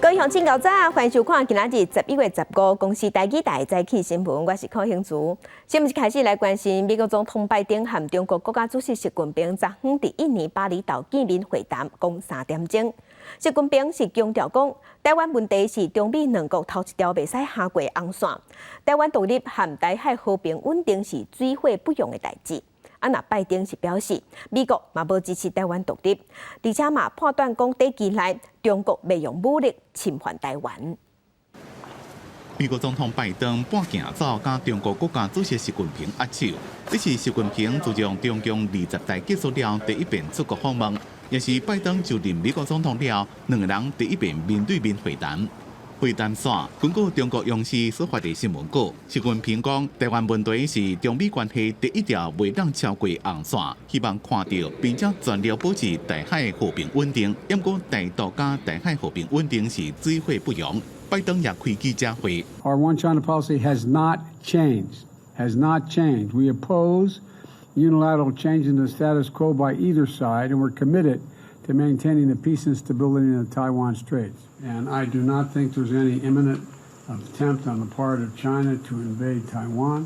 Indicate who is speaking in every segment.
Speaker 1: 各位鄉親𠢕早，歡迎收看今仔日11月15公視台語台早起新聞，我是柯興竹。新聞開始來關心美國總統拜登和中國國家主席習近平昨昏佇印尼巴厘島見面會談，講3點鐘。習近平是強調講，台灣問題是中美兩國頭一條袂使跨過紅線，台灣獨立和台海和平穩定是水火不容的代誌。啊，若拜登是表示，美國嘛無支持台灣獨立，而且嘛判斷講短期內中國袂用武力侵犯台灣。
Speaker 2: 美國總統拜登半行走，佮中國國家主席習近平握手。這是習近平自從中共二十大結束了第一遍出國訪問，也是拜登就任美國總統了兩个人第一遍面對面會談。會談煞，根據中國央視所發的新聞稿，習近平講，台灣問題是中美關係第一條袂當超過紅線，希望看到並且全力保持台海和平穩定。毋過台獨佮台海和平穩定是水火不容。拜登也開記者會。
Speaker 3: Our One China policy has not changed. Has not changed. We oppose unilateral change in the status quo by either side, and we're committed to maintaining the peace and stability in the Taiwan Straits. And I do not think there's any imminent attempt on the part of China to invade Taiwan.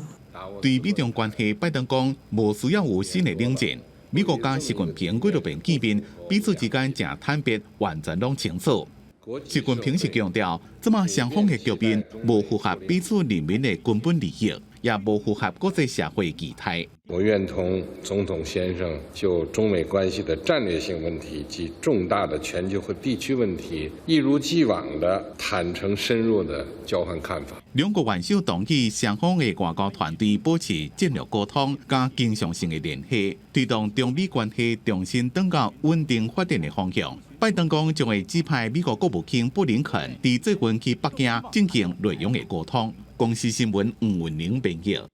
Speaker 2: 對美中關係，拜登講無需要有新的冷戰。美國佮習近平幾落遍見面，彼此之間誠坦白，完全攏清楚。習近平是強調，這馬雙方的局面無符合彼此人民的根本利益，也無符合國際社會期待。
Speaker 4: 我願同總統先生就中美關係的戰略性問題及重大的全球和地區問題，一如既往的坦誠深入的交換看法。
Speaker 2: 兩國元首同意雙方的外交團隊保持戰略溝通佮經常性的聯繫，推動中美關係重新轉到穩定發展的方向。拜登講將會指派美國國務卿布林肯佇最近去北京進行內容的溝通。公視新聞吳文玲編譯。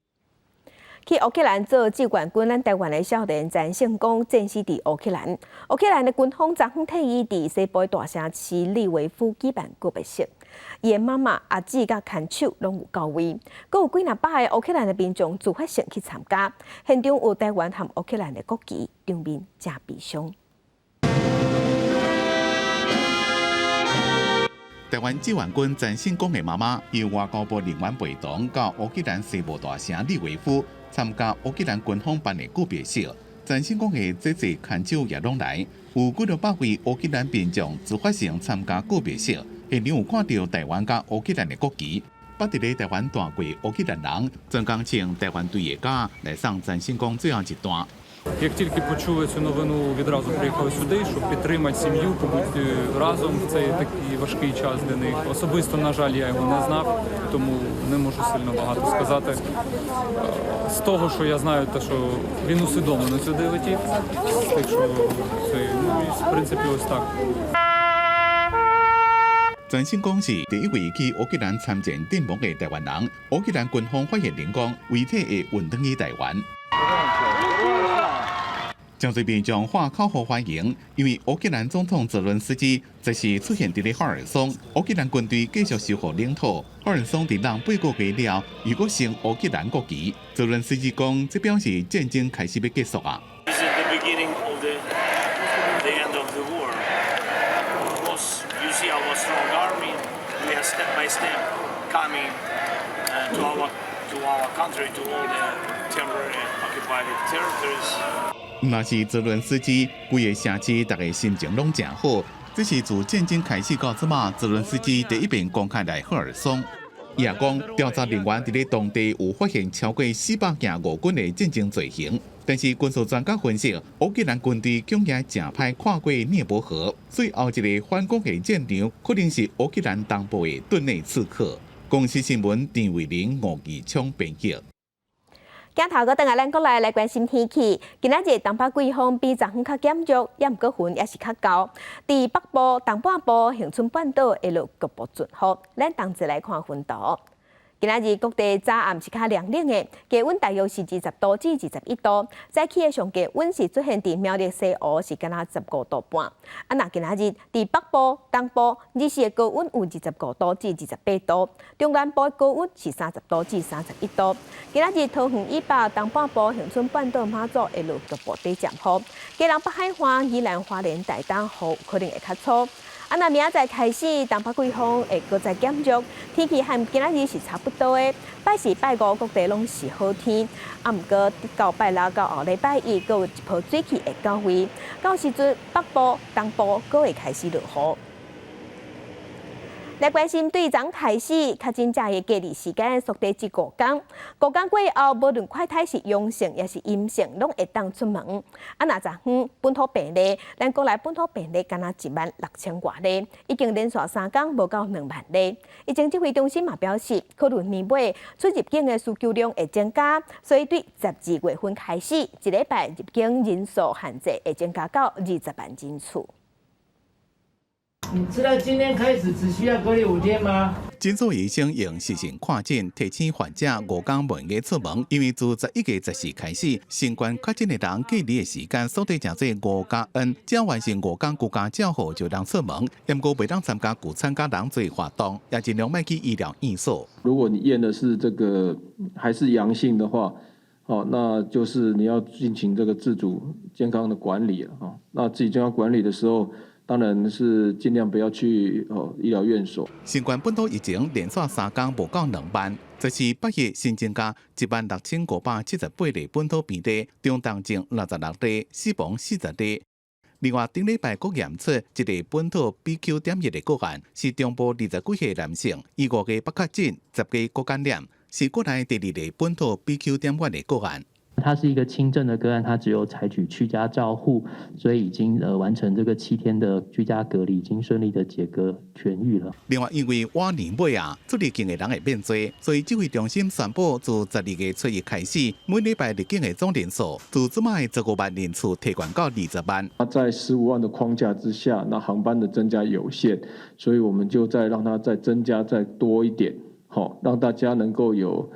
Speaker 1: 去烏克蘭做志願軍，咱台灣的少年陳勝光戰死佇烏克蘭。烏克蘭的軍方昨昏替伊佇西部大城市利維夫舉辦告別式。伊的媽媽、阿姊佮牽手攏有到位，閣有幾若百个烏克蘭的民眾自發性去參加。現場有台灣和烏克蘭的國旗，場面誠悲傷。
Speaker 2: 台灣志願軍陳勝光的媽媽由外交部人員陪同到烏克蘭西部大城利維夫參加烏克蘭軍方辦的告別式。陳勝光的姐姐牽手也攏來，有幾若百位烏克蘭民眾自發性參加告別式，現場有看著台灣佮烏克蘭的國旗，捌佇咧台灣蹛過烏克蘭人，專工穿台灣隊的甲來送陳勝光最後一段。
Speaker 5: Як тільки почули цю новину, відразу приїхали сюди, щоб підтримати сім'ю, побути разом в цей такий важкий час для них. Особисто, на жаль, я його не знав, тому не можу сильно багато сказати. З того, що я знаю, те, що він усвідомлено сюди летів. Так що це, ну, і, в принципі, ось так.
Speaker 2: 陳勝光是第一位去烏克蘭參戰陣亡的台灣人。烏克蘭軍方發言人講，遺體會運轉去台灣。誠濟民眾喊口號歡迎，因為烏克蘭總統澤倫斯基這時出現佇咧赫爾松，烏克蘭軍隊繼續收復領土。赫爾松佇人八個月了，又閣升烏克蘭國旗。澤倫斯基講，這表示戰爭開始欲結束啊。
Speaker 6: This is the beginning of the end of the war. Because you see our strong army, we are step by step coming to our country, to all the temporary occupied territories.
Speaker 2: 毋但是澤倫斯基，規个城市，逐家心情攏誠好。這是自戰爭開始到這馬，澤倫斯基第一遍公開來赫爾松。伊也講，調查人員佇咧當地有發現超過400件俄軍的戰爭罪行。但是軍事專家分析，烏克蘭軍隊恐驚誠歹跨過聶伯河，所以後一个反攻的戰場可能是烏克蘭東部的頓內茨克。公視新聞陳慧玲、吳義聰編譯。
Speaker 1: 鏡頭閣轉來咱國內來關心天氣。今仔日東北季風比昨昏較減弱，也毋過雲也是較厚。佇北部、東半部、恆春半島會落局部陣雨。咱同齊來看雲圖。今仔日各地早暗是較涼冷的，低溫大約是20度至21度。早起的上低溫是出現佇苗栗西湖是敢若15度半。啊，若今仔日佇北部、東部日時的高溫有25度至28度，中南部的高溫是30度至31度。今仔日桃園以北、東半部、恆春半島、馬祖會落局部短暫雨。基隆北海岸、宜蘭花蓮、台東雨可能會較粗。啊，若明仔載開始，東北季風會閣再減弱，天氣和今仔日是差不多的。拜四、拜五各地攏是好天，啊，毋過到拜六到後禮拜一，閣有一波水汽會到位，到時陣北部、東部閣會開始落雨。來關心對昨開始，確診者的隔離時間縮短至五工。五工過後，無論快篩是陽性抑是陰性，攏會當出門。啊，若昨昏本土病例，咱國內本土病例干焦16,000外例，已經連續三工無到2萬例。疫情指揮中心嘛表示，考慮年尾出入境的需求量會增加，所以對12月份開始，一禮拜入境人數限制會增加到20萬人次。
Speaker 7: 你知道今天開始只需要隔離5天嗎？
Speaker 2: 診所醫生用視訊看診，提醒患者五工袂用出門，因為自11月14開始，新冠確診的人隔離的時間縮短成做五加 N，只要完成五工居家照護就通出門，毋過袂當參加聚餐佮人濟活動，也盡量莫去醫療院所。
Speaker 8: 如果你驗的是這個還是陽性的話，哦，那就是你要進行這個自主健康的管理了。哦，那自己健康管理的時候，當然是盡量不要去哦醫療院所。
Speaker 2: 新冠本土疫情連續三工無到2萬，這是八日新增加16,578例本土病例，中重症66例，死亡40例。另外，頂禮拜閣驗出一例本土 BQ.1的個案，是中部20幾歲男性，伊5月捌確診，10月閣感染，是國內第二例本土 BQ.1的個案。
Speaker 9: 它是一個輕症的個案，它只有採取居家照護，所以已經完成這個7天的居家隔離，已經順利的解隔痊癒了。
Speaker 2: 另外，因為倚年尾啊，出入境的人會變多，所以指揮中心宣布，自12月初一開始，每禮拜入境的總人數自這擺的15萬人次提懸到20萬。
Speaker 8: 那在15萬的框架之下，那航班的增加有限，所以我們就再讓它再增加再多一點，好，讓大家能夠有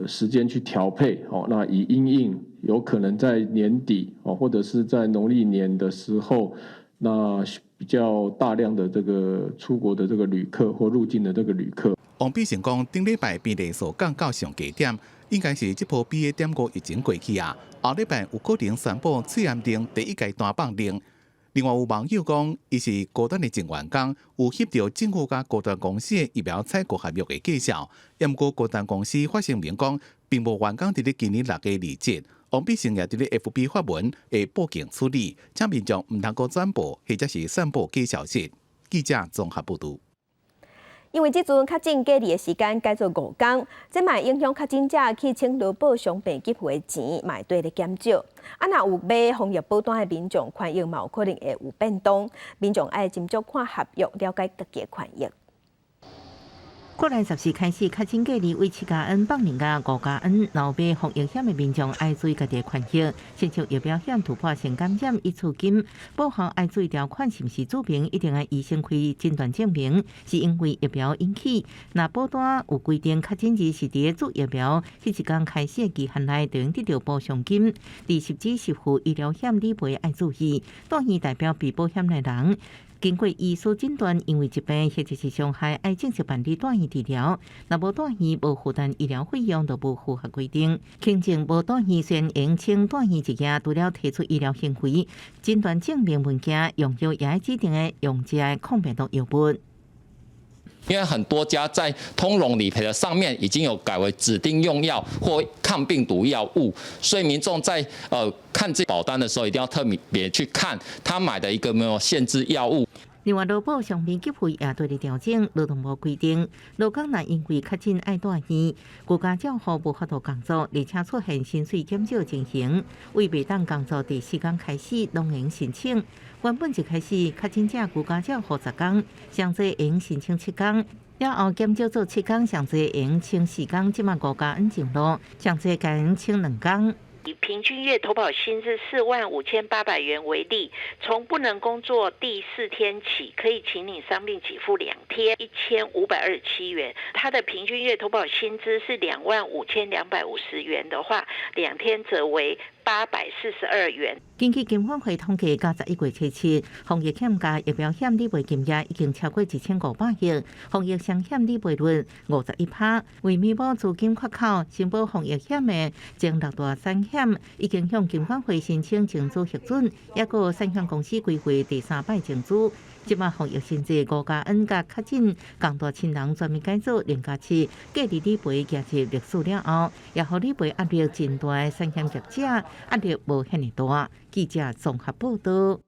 Speaker 8: 時間去調配，哦，那以因應有可能在年底哦，或者是在農曆年的時候，那比較大量的這個出國的這個旅客或入境的這個旅客。
Speaker 2: 王必勝講，頂禮拜病例數降到上低點，應該是這波 BA.5疫情過去啊，後禮拜有可能宣布喙罨令第一階段放令。另外有網友講，伊是高端的前員工，有翕著政府佮高端公司的疫苗採購合約的介紹。毋過高端公司發聲明講，並無員工佇咧今年6月離職。王必勝也佇咧 FB 發文，會報警處理，請民眾毋通閣轉播或者是散布假消息。記者綜合報導。
Speaker 1: 因為這陣確診隔離的時間改做五工，這嘛影響確診者去請勞保傷病給付的錢，嘛會綴咧減少。啊，若有買防疫保單的民眾，權益嘛有可能會有變動。民眾愛斟酌看合約，了解家己的權益。
Speaker 10: 國內14開始確診隔離為7加N放零加5加N，若買防疫險的民眾愛注意家己的權益，親像疫苗險突破性感染一次金，保後愛注意條款是毋是註明一定愛醫生開診斷證明，是因為疫苗引起。若保單有規定確診日是佇注疫苗彼一工開始的期限內，就會得著補償金。佇實支實付醫療險理賠愛注意，住院代表被保險的人，經過醫師診斷，因為疾病或者是傷害，愛正式辦理住院治療。若無住院，無負擔醫療費用，就無符合規定。輕症無住院，雖然會請住院一夜，除了提出醫療行為診斷證明文件，用藥也愛指定的用這个抗病毒藥物。
Speaker 11: 因為很多家在通融理賠的上面已經有改為指定用藥或抗病毒藥物，所以民眾在看這保單的時候，一定要特別去看他買的一個沒有限制藥物。
Speaker 10: 另外，勞保傷病給付也綴咧調整，勞動部規定，勞工若因為確診愛住院，居家照護無法度工作，而且出現薪水減少情形，為袂當工作第四工開始，攏會用申請。原本一開始確診者居家照護10工，上濟會用申請7工，了後減少做7工，上濟會用請4工，這馬5加N 上路，上濟改用請2工。
Speaker 12: 以平均月投保薪資45,800元為例，從不能工作第四天起，可以請領傷病給付2天，1527元。他的平均月投保薪資是25,250元的話，2天則為842元。
Speaker 10: 根據金管會統計，到11月初7，防疫險佮疫苗險理賠金額已經超過1500億，防疫雙險理賠率51%。為彌補資金缺口，申報防疫險的前六大產險已經向金管會申請增資核准，抑閣有產險公司規劃第三擺增資。這馬防疫限制五加 N 佮確診，共大親人全面解除零加七隔離理賠加入歷史了後，也予理賠壓力真大的產險業者壓力無遐爾大。記者綜合報道。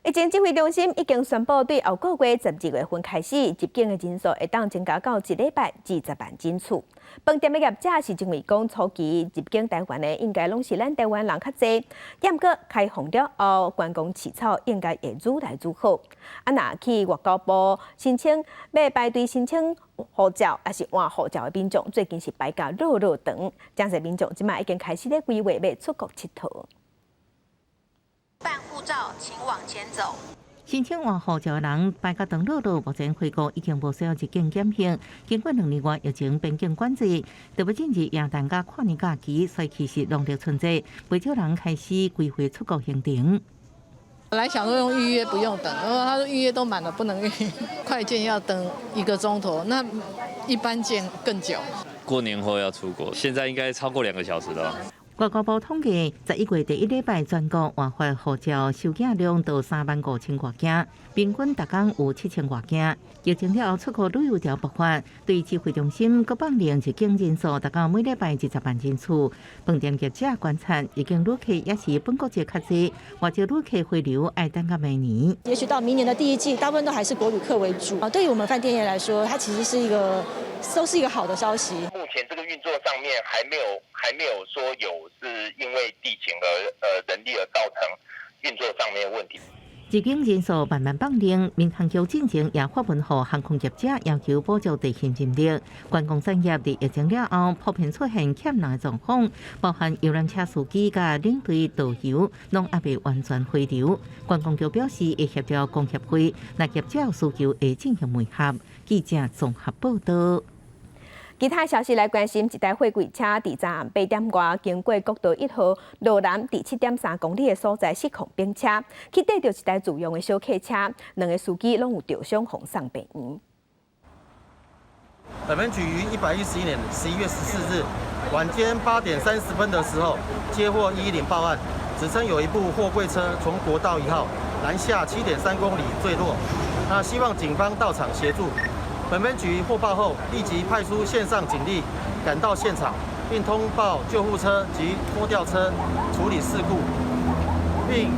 Speaker 1: 疫情指揮中心已經宣布，對後個月12月份開始，入境的人數會當增加到一禮拜20萬人次。飯店的業者是認為講，初期入境台灣的應該攏是咱台灣人較濟，毋過開放了後，觀光市場應該會愈來愈好。啊，若去外交部申請欲排隊申請護照，抑是換護照的民眾，最近是排甲落落長，誠濟民眾這馬已經開始咧規劃欲出國𨑨迌。
Speaker 13: 辦護照，請往前走。
Speaker 10: 申請換護照的人排甲長落落，目前回國已經無需要入境檢疫。經過兩年外疫情邊境管制，特別進入元旦佮跨年假期，所以其實農曆春節，不少人開始規劃出國行程。
Speaker 14: 本來想說用預約不用等，因為他說預約都滿了，不能預。快件要等一個鐘頭，那一般件更久。
Speaker 15: 過年後要出國，現在應該超過2個小時了。
Speaker 10: 外交部統計，11月第一禮拜全國換發護照收件量到3萬5千外件，平均逐工有7千外件。疫情了後出國旅遊潮爆發，對指揮中心閣放令入境人數達到每禮拜20萬人次。飯店業者觀察，入境旅客也是本國籍較濟，外籍旅客回流愛等到明年。
Speaker 16: 也許到明年的第一季，大部分都還是國旅客為主啊。對於我們飯店業來說，它其實是一個都是一個好的消息。
Speaker 17: 目前這個運作上面還沒有說有是因為地勤而人力而造成運作上面的問題。
Speaker 10: 入境人數慢慢放量，民航局進前也發文予航空業者要求補足地勤人力。觀光產業佇疫情了後，普遍出現欠人的狀況，包含遊覽車司機佮領隊導遊，攏猶未完全回流。觀光局表示會協調工協會，若業者有需求會進行媒合。記者綜合報道。
Speaker 1: 其他消息來關心，一台貨櫃車佇昨暗8點外經過國道1號羅南佇7.3公里的所在失控反車，去綴著一台自用的小客車，兩个司機攏有著傷，予送病院。
Speaker 18: 本分局於111年11月14日晚間8點30分的時候，接獲110報案，指稱有一部貨櫃車從國道1號南下7.3公里墜落，那希望警方到場協助。本分局獲報後，立即派出線上警力趕到現場，並通報救護車及拖吊車處理事故，並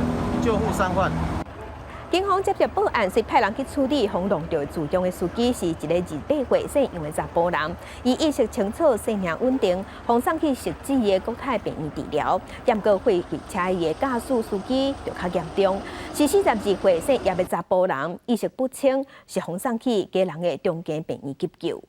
Speaker 18: 救護傷患。
Speaker 1: 警方接到報案，是派人去處理，予撞著自重的司機是一个28歲姓楊的查埔人，伊意識清楚，生命穩定，予送去汐止的國泰病院治療。毋過貨櫃車的駕駛司機就較嚴重，是42歲姓葉的查埔人，意識不清，是予送去基隆的長庚病院急救。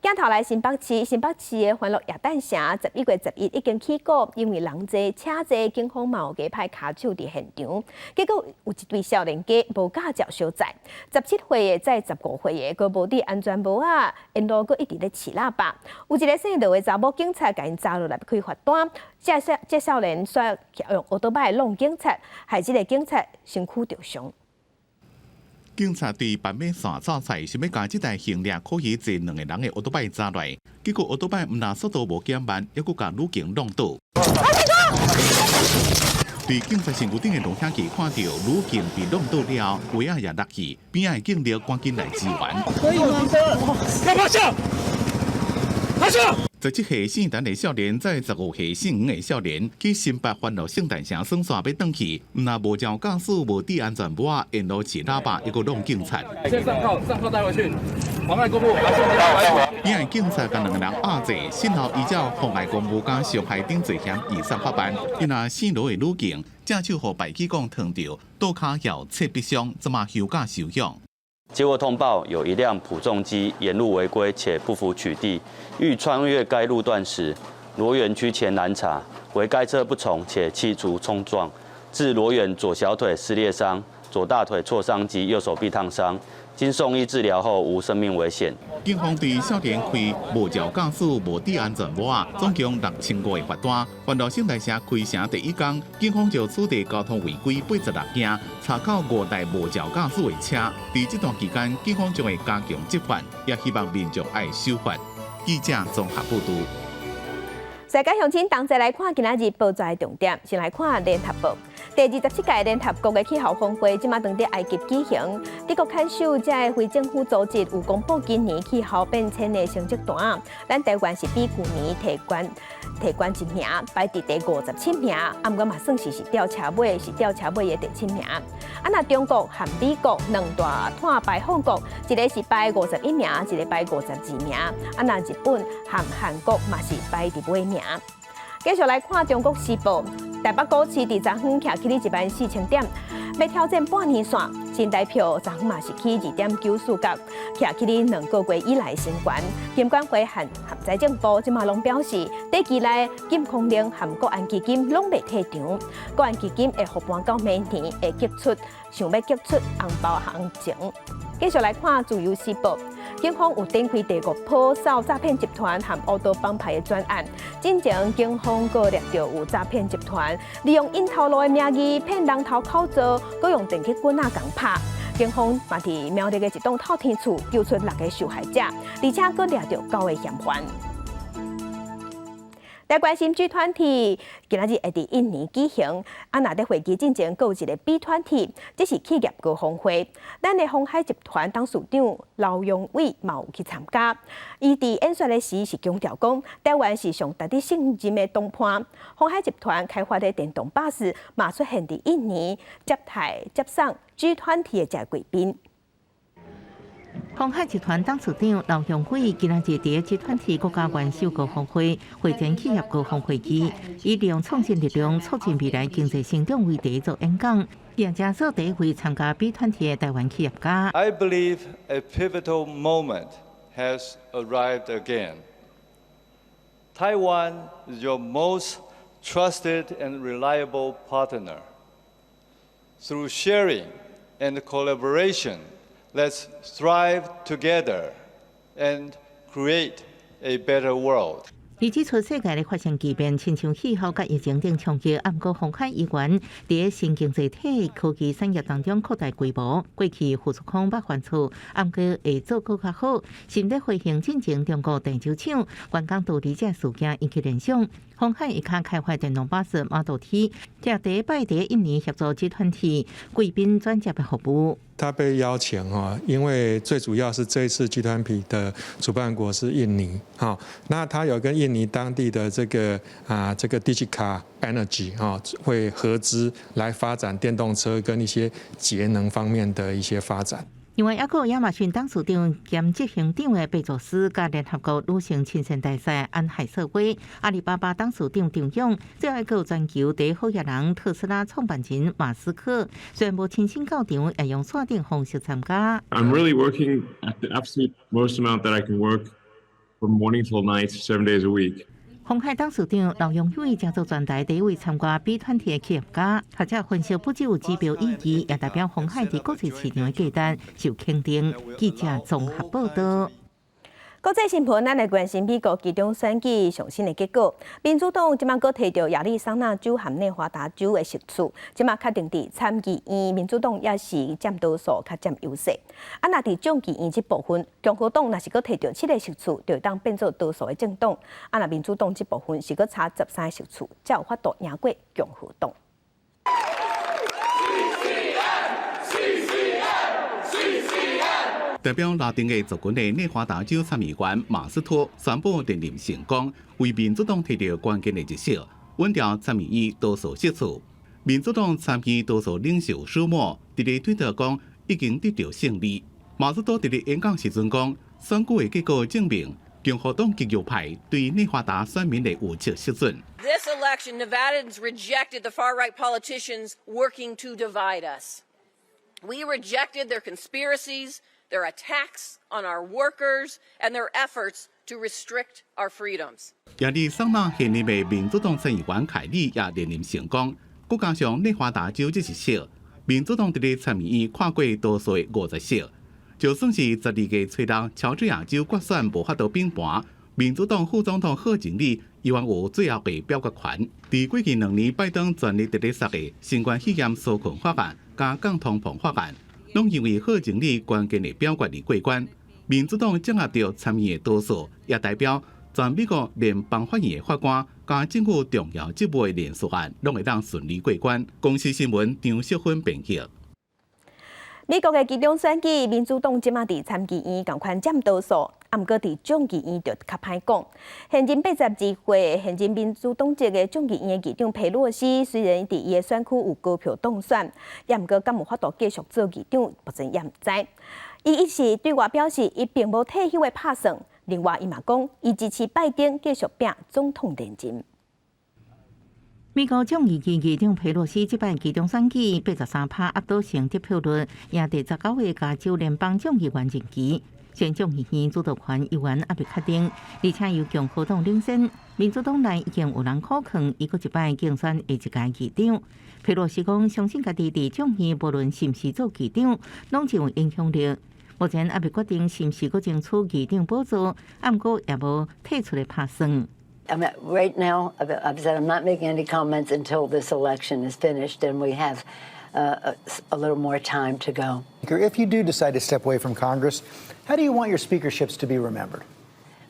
Speaker 1: 鏡頭來新北市，新北市的歡樂耶誕城11月11已經起鼓，因為人濟車濟，警方嘛有加派跤手佇現場。結果有一對少年家無駕照相載，17歲的載15歲的，閣無戴安全帽仔，沿路閣一直咧飼喇叭。有一个姓劉的查某警察共𪜶查落來開罰單，這少年煞用歐多擺挵警察，害這个警察身軀著傷。
Speaker 2: 警察佇斑馬線走賽，想欲共這台行掠可以載兩个人的歐多擺查落來，結果歐多擺毋但速度無減慢，猶閣共女警挵倒。佇警察身軀頂的錄影機看著女警被挵倒了後，圍仔也落去，邊仔的警力趕緊來支援。
Speaker 19: 可以嗎？要趴下，趴下。
Speaker 2: 17歲姓陳的少年載15歲姓黃的少年去新北歡樂聖誕城耍耍欲轉去，毋但無照駕駛，無戴安全帽，沿路飼喇叭，猶閣挵警察。
Speaker 19: 先上銬，上銬帶回去，妨礙公務。
Speaker 2: 邊仔警察共兩个人壓制，幸好依照妨礙公務佮傷害等罪嫌移送法辦。伊若姓羅的女警，正手予排氣管燙著，倒跤有切割傷，這馬休假休養。
Speaker 20: 接獲通報，有一輛普重機沿路違規且不服取締，欲穿越該路段時，羅源區前攔查，惟該車不從且企圖衝撞，致羅源左小腿撕裂傷、左大腿挫傷及右手臂燙傷，經送醫治療後無生命危險。
Speaker 2: 警方對少年開無照駕駛、無戴安全帽，總共6500的罰單。歡樂聖誕城開城第一工，警方就取締交通違規86件，查扣五台無照駕駛的車。佇這段期間，警方將會加強執法，也希望民眾愛守法。記者綜合報導。
Speaker 1: 世界鄉親同齊來看今仔日報紙的重點，先來看聯合報。第27屆聯合國的氣候峰會，這馬當佇埃及舉行。德國看守這个非政府組織有公布今年氣候變遷的成績單，咱台灣是比舊年提懸一名，排佇第57名，啊，毋過嘛算是吊車尾，是吊車尾的第七名。啊，若中國和美國兩大碳排放國，一个是排51名，一个排52名。啊，若日本和韓國嘛是排佇尾名。繼續來看中國時報，台北股市佇昨昏徛起14,000點，欲挑戰半年線。新台票昨昏嘛是起2.94角，徛起2個月以來新高。金管會和財政部這馬攏表示，短期內禁空令和國安基金攏袂退場，國安基金會復盤到明年會擊出，想欲擊出紅包行情。繼續來看自由時報，警方有展開第五波掃詐騙集團和烏道幫派的專案。進前警方閣掠著有詐騙集團利用𪜶頭路的名義騙人頭口座，閣用電擊棍仔共拍。警方嘛佇苗栗的一棟透天厝救出六个受害者，而且閣掠著九个嫌犯。來關心 G20，今仔日會佇印尼舉行。啊，若佇會議進前，閣有一个 B20，這是企業高峰會。咱的鴻海集團董事長劉揚偉嘛有去參加。伊佇演說的時是強調講，台灣是上值得信任的同伴。鴻海集團開發的電動巴士嘛出現佇印尼接待接送 G20 的這個貴賓。
Speaker 10: 鴻海集團董事長劉揚偉今仔日佇 G20 國家元首高峰會會前企業高峰會議，以利用創新力量促進未來經濟成長為題做演講，並且做第一位參加 B20 的台灣企業家。
Speaker 4: I believe a pivotal moment has arrived again. Taiwan is your most trusted and reliable partner. Through sharing and collaboration, let's thrive together and create a better world.
Speaker 10: 伊指出，世界咧發生巨變，親像氣候佮疫情等衝擊，毋過鴻海依然佇新經濟體科技產業當中擴大規模。過去付出空捌犯錯，毋過會做閣較好。新的回應進前中國鄭州廠員工逃離這事件引起聯想。鴻海伊較開發電動巴士 Model T，這第一擺佇印尼協助 G20 貴賓轉接的服務。
Speaker 21: 他被邀請哈，因為最主要是這一次 G20 的主辦國是印尼，哈，那他有跟印尼當地的這個 Digica Energy 哈，會合資來發展電動車跟一些節能方面的一些發展。
Speaker 10: 另外，抑閣有亞馬遜董事長兼執行長的貝佐斯，佮聯合國女性親善大使安海瑟薇，阿里巴巴董事長張勇，最後閣有全球第一好額人特斯拉創辦人馬斯克，雖然無親身到場，也用線頂方式參加。
Speaker 22: I'm really working at the absolute most amount that I can work from morning till night, 7 days a week.
Speaker 10: 鴻海董事長劉揚偉成做全台第一位參加 B20 的企業家，學者分析不只有指標意義，也代表鴻海佇國際市場的價值受肯定。記者綜合報道。
Speaker 1: 國際新聞，咱來關心美國期中選舉上新的結果。民主黨這馬閣提著亞利桑那州和內華達州的席次，這馬確定佇參議院，民主黨也是佔多數，較佔優勢。啊，若佇眾議院這部分，共和黨若是閣提著七个席次，就會當變做多數的政黨。啊，若民主黨這部分是閣差13個席次，才有法度贏過共和黨。
Speaker 2: 代表拉丁裔族群的內華達州參議員馬斯托宣布連任成功，為民主黨提著關鍵的一席，穩牢參議院多數席次。民主黨參議多數領袖舒默佇咧推特講，已經得著勝利。馬斯托佇咧演講時陣講，選舉的結果證明共和黨極右派對內華達選民的預測失準。
Speaker 23: This election, Nevadans rejected the far-right politicians working to divide us. We rejected their conspiracies, their attacks on our workers, and their efforts to restrict our freedoms.
Speaker 2: 亞利桑那現任的民主黨參議員凱利也連任成功，閣加上內華達州這一席，民主黨佇咧參議院跨過多數的50席，就算是12月初六喬治亞州決選無法度平盤，民主黨副總統賀錦麗依然有最後的表決權。佇過去2年，拜登全力佇咧殺的新冠肺炎紓困法案佮降通膨法案，攏因為賀錦麗關鍵的表決而過關。民主黨掌握著參議的多數，也代表全美國聯邦法院的法官佮政府重要職務的人事案，攏會當順利過關。公視新聞張淑芬編輯。
Speaker 1: 美國的期中選舉，民主黨這馬佇參議院仝款佔多數，啊，毋過佇眾議院就較歹講。現任82歲、現任民主黨籍的眾議院的議長佩洛西，雖然佇伊的選區有高票當選，也毋過敢有法度繼續做議長，目前也毋知。伊一是對外表示，伊並無退休的拍算。另外，伊嘛講，伊支持拜登繼續拼總統連任。
Speaker 10: 美國眾議院議長佩洛西這擺期中選舉83趴壓倒性得票率，贏第19個加州聯邦眾議員任期。選眾議院主導權猶原猶未確定，而且由共和黨領先，民主黨內已經有人苦勸伊閣一擺競選下一屆議長。佩洛西講，相信家己佇眾議無論是毋是做議長，攏真有影響力。目前猶未決定是毋是閣爭取議長寶座，毋過也無退出的拍算。
Speaker 3: I mean, right now, I've said I'm not making any comments until this election is finished and we have a little more time to go.
Speaker 5: If you do decide to step away from Congress, how do you want your speakerships to be remembered?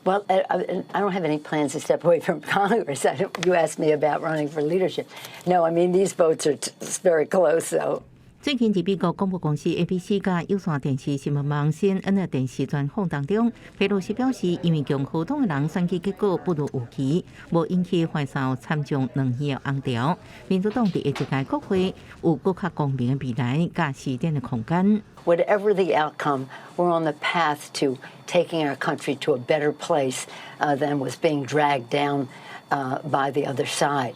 Speaker 3: Well, I don't have any plans to step away from Congress. You asked me about running for leadership. No, I mean, these votes are very close, so.
Speaker 10: 最近，佇美國廣播公司 ABC 佮有線電視新聞網 CNN 的電視專訪當中，佩洛西表示，因為共和黨的人選舉結果不如預期，無引起懷疑參眾兩院的紅潮。民主黨佇下一屆國會有閣較光明的未來，佮施展的空間。
Speaker 3: Whatever the outcome, we're on the path to taking our country to a better place than was being dragged down by the other side.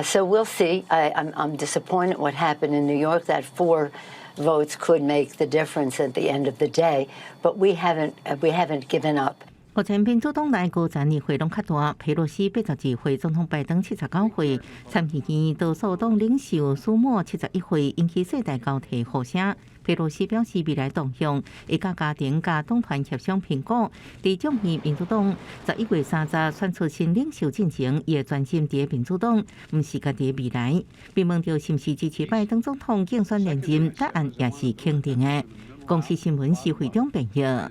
Speaker 3: So we'll see. I'm disappointed what happened in New York. That four votes could make the difference at the end of the day, but we haven't given up.
Speaker 10: 目前民主黨內高層年歲攏較大，佩洛西82歲，總統拜登79歲，參議院多數黨領袖舒默71歲，引起世代交替呼聲。佩洛西表示，未來動向會佮家庭佮黨團協商評估。佇眾議民主黨11月30選出新領袖進前，伊會專心佇民主黨，毋是家己的未來。被問到是毋是支持拜登總統競選連任，答案也是肯定的。公視新聞是會長編譯。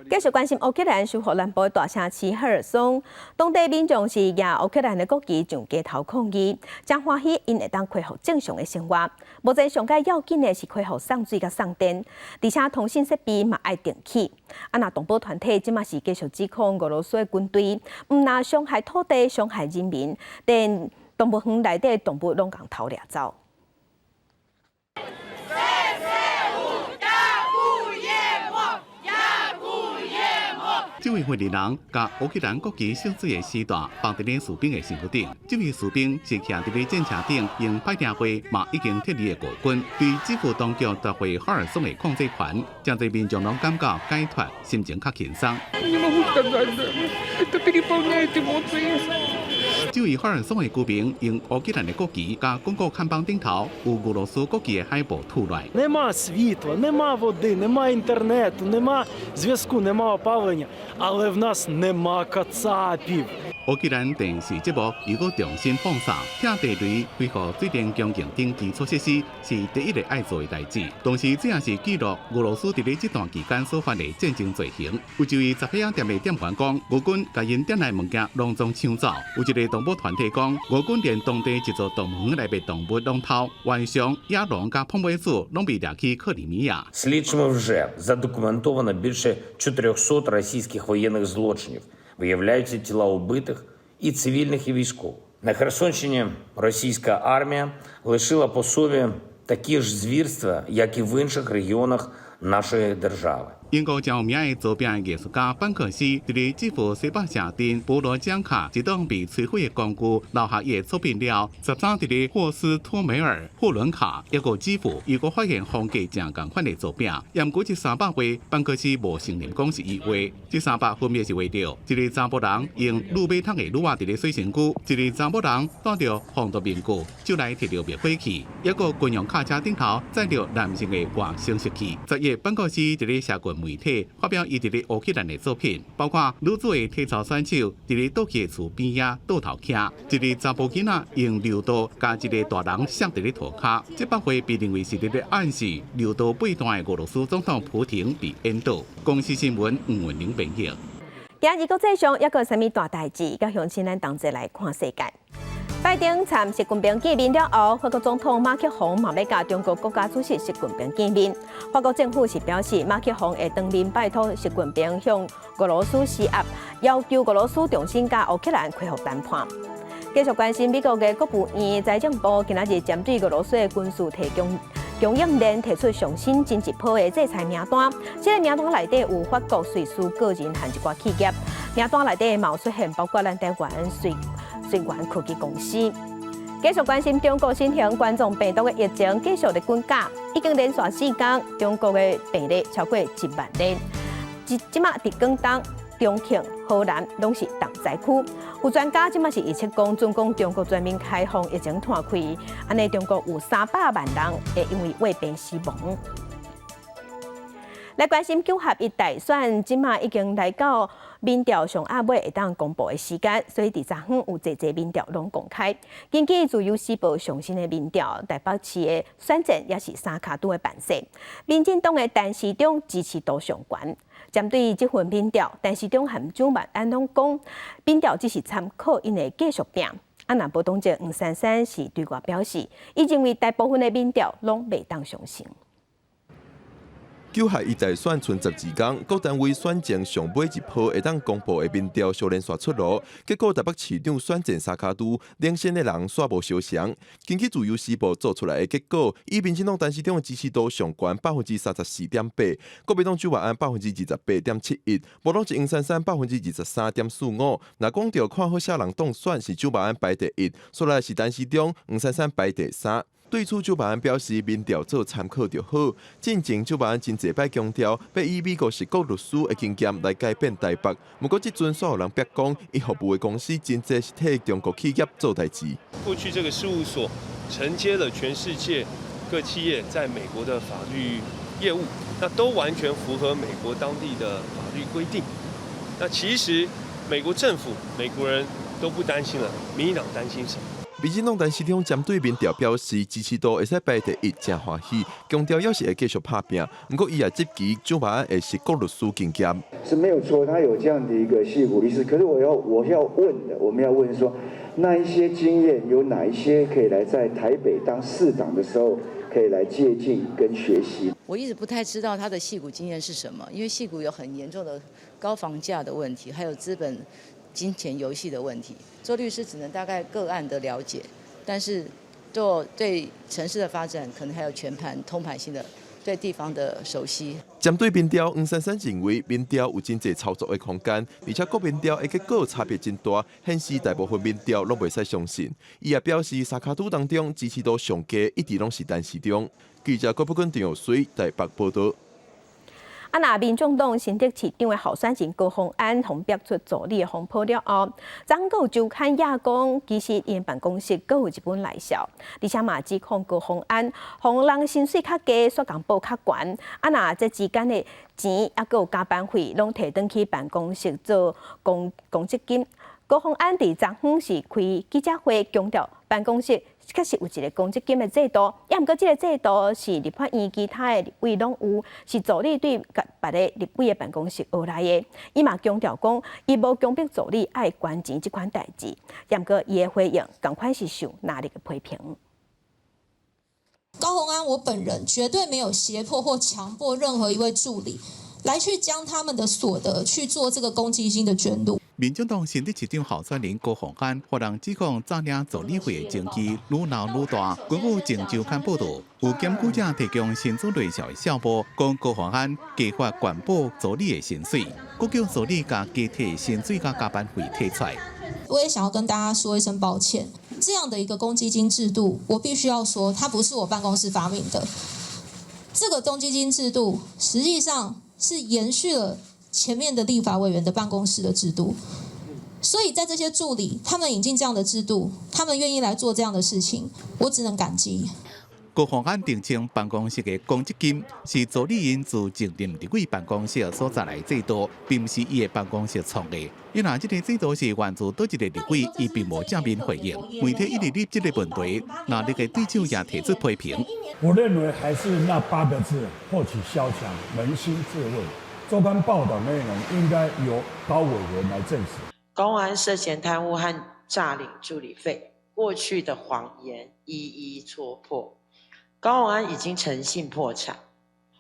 Speaker 1: 繼續關心烏克蘭收復南部的大城市赫爾松，當地民眾是舉烏克蘭的國旗上街頭抗議，誠歡喜𪜶會當恢復正常的生活。目前上蓋要緊的是恢復送水佮送電，而且通信設備嘛愛重啟。啊，若動保團體這馬是繼續指控俄羅斯的軍隊，毋但傷害土地、傷害人民，連動物園內底動物攏共偷掠走。
Speaker 2: 這位訓練人共烏克蘭國旗聖水的絲帶綁佇咧士兵的身軀頂，這位士兵是徛佇咧戰車頂用拍電話嘛已經撤離的俄軍，對基輔當局奪回赫爾松的控制權，誠濟民眾攏感覺解脫，心情較輕鬆。這位赫爾松的居民用烏克蘭的國旗佮廣告看板頂頭有俄羅斯國旗的海報吐來。
Speaker 6: Нема світла, нема води, нема інтернету, нема зв'язку, нема опалення, але в нас нема кацапів.
Speaker 2: 烏克蘭電視節目又閣重新放送，拆地雷、恢復水電供應等基礎設施是第一个愛做的代誌。同時，這也是記錄俄羅斯佇咧這段期間所犯的戰爭罪行。有一位雜貨仔店的店員講，俄軍共𪜶店內物件攏總搶走。有一個動保團體講，俄軍連當地一座動物園內的動物攏偷，浣熊、野狼佮膨尾鼠攏被掠去克里米亞。
Speaker 24: Слідчими вже задокументовано більше 400 російських воєнних злочинів. Виявляються тіла убитих і цивільних, і військових. На Херсонщині російська армія лишила по собі такі ж звірства, як і в інших регіонах нашої держави.
Speaker 2: 英國誠有名的造餅藝術家班克西，佇咧基輔西北城鎮波羅江卡一棟被摧毀的工具留下伊的作品了。13佇咧霍斯托梅爾、霍倫卡抑閣基輔，又閣發現風格誠仝款的作品。毋過這三百畫，班克西無承認講是伊畫。這三幅分別是畫著一个查埔人用鋁馬桶的鋁仔佇咧洗身軀，一个查某人戴著防毒面具，手內提著滅火器，抑閣軍用卡車頂頭載著男性的外生殖器。10月，班克西佇咧社群媒體發表伊佇咧烏克蘭的作品，包括女子的體操選手佇咧倒去的厝邊仔倒頭徛，一个查埔囡仔用溜刀共一个大人摔佇咧塗跤。這幅畫被認為是佇咧暗示溜刀背斷的俄羅斯總統普廷被引導。公視新聞吳文玲編譯。
Speaker 1: 今日國際上猶閣有啥物大代誌？佮鄉親咱同齊來看世界。拜登參習近平見面了後，法國總統馬克宏嘛欲佮中國國家主席習近平見面。法國政府是表示，馬克宏會當面拜託習近平向俄羅斯施壓，要求俄羅斯重新佮烏克蘭恢復談判。繼續關心美國的國務院財政部今仔日針對俄羅斯的軍事提供供應鏈提出上新真一波的制裁名單。這個名單內底有法國、瑞士個人和一寡企業。名單內底嘛有出現包括咱台灣瑞瑞元科技公司。繼續關心中國新型冠狀病毒的疫情繼續咧滾價，已經連續4天，中國的病例超過1萬例。這這馬佇廣東、重慶、河南攏是重災區。有專家這馬是預測講，準講中國全面開放疫情攤開，按呢中國有300萬人會因為衛病死亡。來關心九合一大選，這馬已經來到民調上暗尾會當公布的時間，所以佇昨昏有濟濟民調攏公開。根據自由時報上新的民調，台北市的選戰也是三跤拄的辦勢。民進黨的陳時中支持度上懸。針對這份民調，陳時中和蔣萬安攏講，民調只是參考𪜶會繼續拚。啊，若無黨籍黃珊珊是對外表示，伊認為大部分的民調攏袂當相信。
Speaker 7: 九合一大選賰12工，各單位選前上尾一波會當公布的民調小連續出爐，結果台北市長選戰三跤拄，領先的人煞無相像。根據自由時報做出來的結果，以民進黨陳時中的支持度上懸34.8%，國民黨蔣萬安28.71%，無黨籍黃珊珊23.45%。若講著看好啥人當選，是蔣萬安排第一，煞來是陳時中、黃珊珊排第三。對此，蔣萬安表示，民調做參考就好。進前蔣萬安真濟擺強調，欲以美國矽谷律師的經驗來改變台北。毋過，這陣煞有人逼講，伊服務的公司真濟是替中國企業做代誌。
Speaker 8: 過去這個事務所承接了全世界各企業在美國的法律業務，那都完全符合美國當地的法律規定。那其實美國政府、美國人都不擔心了，民進黨擔心什麼？
Speaker 7: 民進黨陳時中針對民調表示支持度會使排第一，誠歡喜，強調猶是會繼續拍拚。毋過，伊也質疑蔣萬安的矽谷律師經驗
Speaker 9: 是沒有錯，他有這樣的一個矽谷律師。可是我要問的，我們要問說，那一些經驗有哪一些可以來在台北當市長的時候可以來借鑑跟學習？
Speaker 11: 我一直不太知道他的矽谷經驗是什麼，因為矽谷有很嚴重的高房價的問題，還有資本金錢遊戲的問題。做律師只能大概個案的了解，但是做對城市的發展，可能還有全盤通盤性的對地方的熟悉。
Speaker 7: 針對民調，黃珊珊認為民調有真濟操作的空間，而且各民調的結果差別真大，顯示大部分民調攏袂使相信。伊也表示，三跤拄當中支持度上低，一直攏是陳時中。記者郭寶君、陳玉水台北報導。
Speaker 1: 啊，若民眾黨新竹市長的候選人高虹安予逼出助理的風波了後，昨閣有週刊也講，其實𪜶辦公室閣有一本內數，而且嘛指控高虹安，予人薪水較低，煞共報較懸。啊，若這之間的錢猶閣有加班費，攏提轉去辦公室做公積金。高虹安佇昨昏是開記者會，強調辦公室確實有一個公積金的制度，猶毋過這個制度是立法院其他的立委攏有，是助理對別个立委的辦公室學來的。伊嘛強調講，伊無強迫助理愛捐錢這款代誌，猶毋過伊的回應仝款是受藍綠的批評。
Speaker 25: 高虹安，我本人絕對沒有脅迫或強迫任何一位助理來去將他們的所得去做這個公積金的捐入。
Speaker 2: 民進黨新竹市長候選人高虹安，予人指控詐領助理費的證據愈鬧愈大。根據《鏡週刊》報導，有檢舉者提供薪資內數的帳簿，講高虹安計劃全報助理的薪水，閣叫助理共加提薪水佮加班費提出來。
Speaker 25: 我也想要跟大家說一聲抱歉，這樣的一個公積金制度，我必須要說，它不是我辦公室發明的。這個公積金制度實際上是延續了前面的立法委員的辦公室的制度，所以在這些助理他們引進這樣的制度，他們願意來做這樣的事情，我只能感激。
Speaker 2: 高虹安澄清辦公室的公積金是助理𪜶自前任立委辦公室所帶來的制度，並毋是伊的辦公室創的。伊若這個制度是源自佗一個立委，伊並無正面回應。媒體一直入這個問題，藍綠的對手也提出批評。
Speaker 26: 我認為還是那八個字：禍起蕭牆，捫心自問。
Speaker 12: 周刊報道內容應該由高委員來證實。
Speaker 13: 高虹安涉嫌貪污和詐領助理費，過去的謊言一一戳破。高虹安已經誠信破產，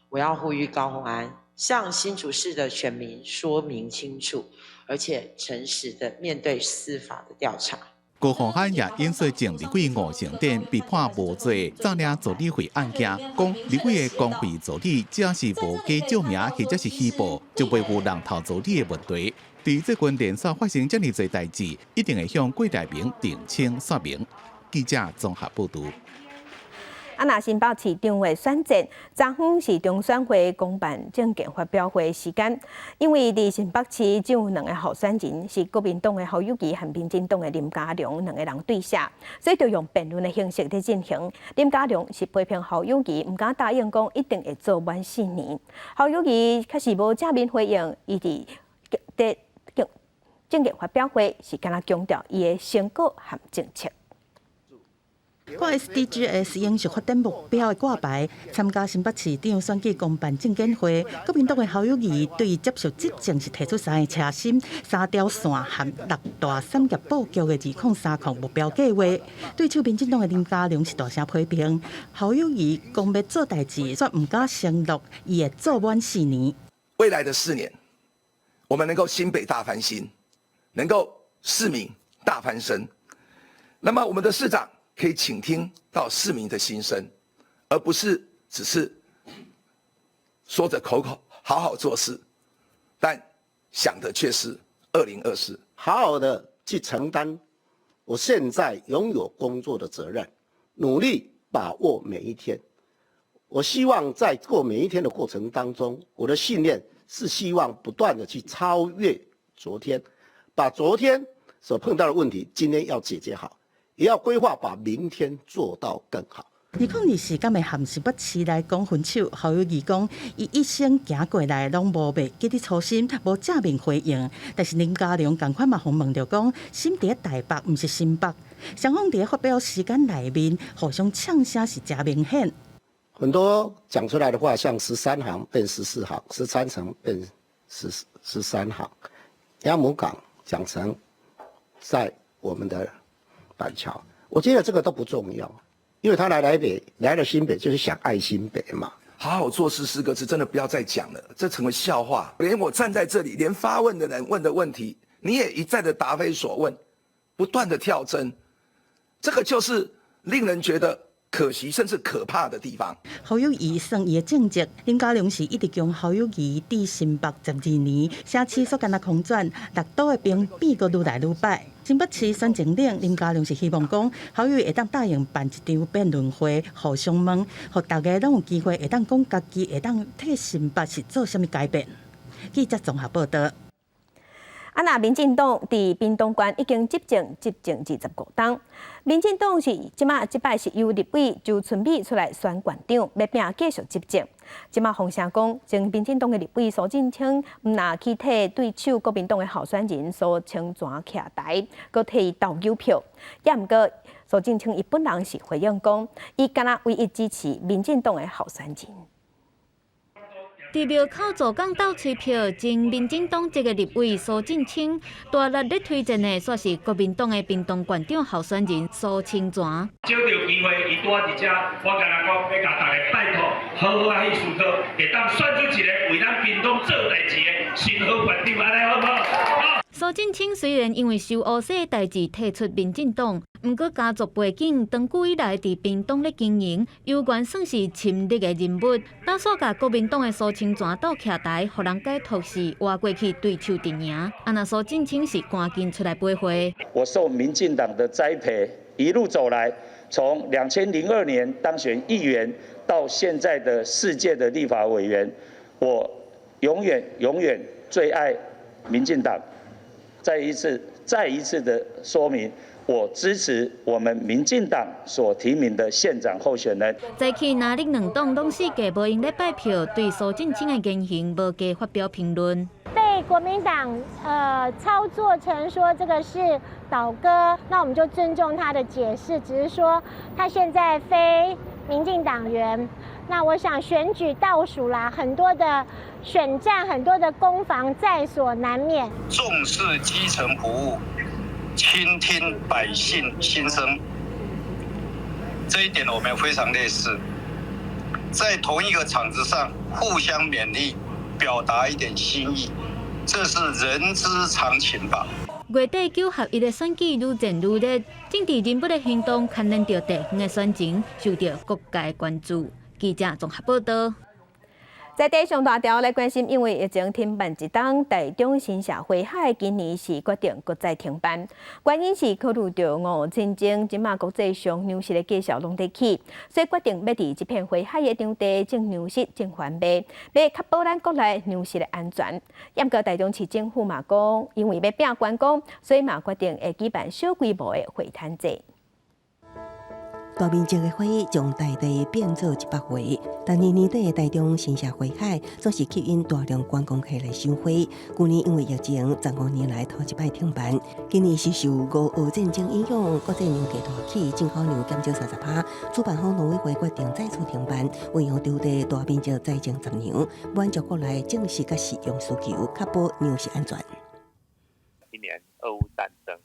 Speaker 13: 我要呼籲高虹安向新竹市的選民說明清楚，而且誠實的面對司法的調查。
Speaker 2: 高虹安也引述前立委吳成典被判無罪詐領助理費案件，講立委的公費助理只要是無假借名或者是虛報，就袂有人頭助理的問題。佇最近連續發生遮爾濟代誌，一定會向郭台銘澄清說明。記者綜合報導。
Speaker 1: 啊，若新北市長的選戰，昨昏是中選會公辦政見發表會時間，因為佇新北市只有兩个候選人，是國民黨的侯友宜和民進黨的林佳龍兩个人對射，所以就用辯論的形式佇進行。林佳龍是批評侯友宜，毋敢答應講一定會做滿4年。侯友宜確實無正面回應，伊佇佇政見發表會是敢若強調伊的成果和政策。
Speaker 14: 掛 SDGs 永續發展目標的掛牌，參加新北市長選舉公辦政見會，國民黨的侯友宜對接續執政是提出三个車心、三條線和六大產業布局的2030目標計劃。對手民進黨的林佳龍是大聲批評，侯友宜講欲做代誌，卻毋敢承諾伊會做滿四年。
Speaker 15: 未來的四年，我們能夠新北大翻新，能夠市民大翻身。那麼我們的市長可以傾聽到市民的心聲，而不是只是說着口口好好做事，但想的卻是2024。
Speaker 16: 好好的去承擔我現在擁有工作的責任，努力把握每一天。我希望在過每一天的過程當中，我的信念是希望不斷的去超越昨天，把昨天所碰到的問題，今天要解決好。也要規劃把明天做到更好。
Speaker 14: 2024敢會和新北市來講分手，侯友宜講，伊一生行過來攏無袂記得初心，無正面回應。但是林佳龍仝款嘛，予問著講，心佇台北，毋是新北。雙方佇發表時間內面互相嗆聲是誠明顯。
Speaker 16: 很多講出來的話，像13行變14行，13層變13行，鴨母港講成在我們的板橋，我覺得這個都不重要，因為他來台北，來了新北就是想愛新北嘛。
Speaker 15: 好好做事四個字真的不要再講了，這成為笑話。連我站在這裡，連發問的人問的問題，你也一再的答非所問，不斷的跳針，這個就是令人覺得可惜甚至可怕的地方。
Speaker 14: 侯友宜算伊的政績，林佳龍是一直將侯友宜佇新北12年，城市煞敢若空轉，六都的兵變閣愈來愈歹。新北市選前頂，林佳龍是希望講侯友宜會當答應辦一場辯論會，互相問，予大家攏有機會會當講家己會當替新北市做啥物改變。記者綜合報道。
Speaker 1: 啊，若民進黨佇屏東縣已經執政25冬，民進黨是這馬這擺是由立委周春米出來選縣長，欲拼繼續執政。這馬風聲講，前民進黨的立委蘇震清，毋若去替對手國民黨的候選人蘇清泉徛台，閣替伊投郵票。也毋過蘇震清伊本人是回應講，伊敢若唯一支持民進黨的候選人。
Speaker 26: 佇廟口做工鬥吹票，前民進黨籍的立委蘇震清，大力咧推薦的，煞是國民黨的屏東縣長候選人蘇清泉。
Speaker 27: 藉著機會，伊拄仔佇遮，我敢若講，欲共大家拜託，好好仔去思考，會當選出一个為咱屏東做代誌的新好縣長，按呢好無好？
Speaker 26: 蘇震清雖然因為受烏色的代誌退出民進黨，毋過家族背景長久以來佇屏東咧經營，猶原算是親綠的人物。打煞共國民黨的蘇清泉鬥徛台，予人解讀是倚過去對手陣營。啊，若蘇震清是趕緊出來回話。
Speaker 28: 我受民進黨的栽培，一路走來，從2002年當選議員，到現在的四屆的立法委員，我永遠永遠最愛民進黨。再一次、再一次的說明，我支持我們民進黨所提名的縣長候選人。
Speaker 26: 早起藍綠兩黨攏死過無閒咧拜票，對蘇震清的言行無加發表評論。
Speaker 29: 被國民黨操作成說這個是倒戈，那我們就尊重他的解釋，只是說他現在非民進黨員。那我想選舉倒數啦，很多的選戰，很多的攻防在所難免。
Speaker 4: 重視基層服務，傾聽百姓心聲，這一點我們非常類似。在同一個場子上互相勉勵，表達一點心意，這是人之常情吧。
Speaker 26: 月底九合一的選舉愈戰愈熱，政治人物的行動牽連著地方的選情，受著各界關注。記者綜合報道。
Speaker 1: 在地上大條來關心，因為疫情停辦一冬，台中新社花海今年是決定閣再停辦。原因是考慮著俄烏戰爭，這馬國際上糧食的價數攏佇起，所以決定欲佇這片花海的場地種糧食、種番麥，欲確保咱國內糧食的安全。毋過台中市政府嘛講，因為欲拼觀光，所以嘛決定會舉辦小規模的花壇節。
Speaker 5: 大面積的花將大地變做一幅畫，但年年底的台中新社花海總是吸引大量觀光客來賞花。舊年因為疫情，15年來頭一擺停辦。今年是受俄烏戰爭影響，國際糧價大起，進口糧減少30%。主辦方農委會決定再次停辦，運用場地大面積栽種雜糧，滿足國內種食佮食用需求，確保糧食安全。
Speaker 17: 今年俄烏戰爭，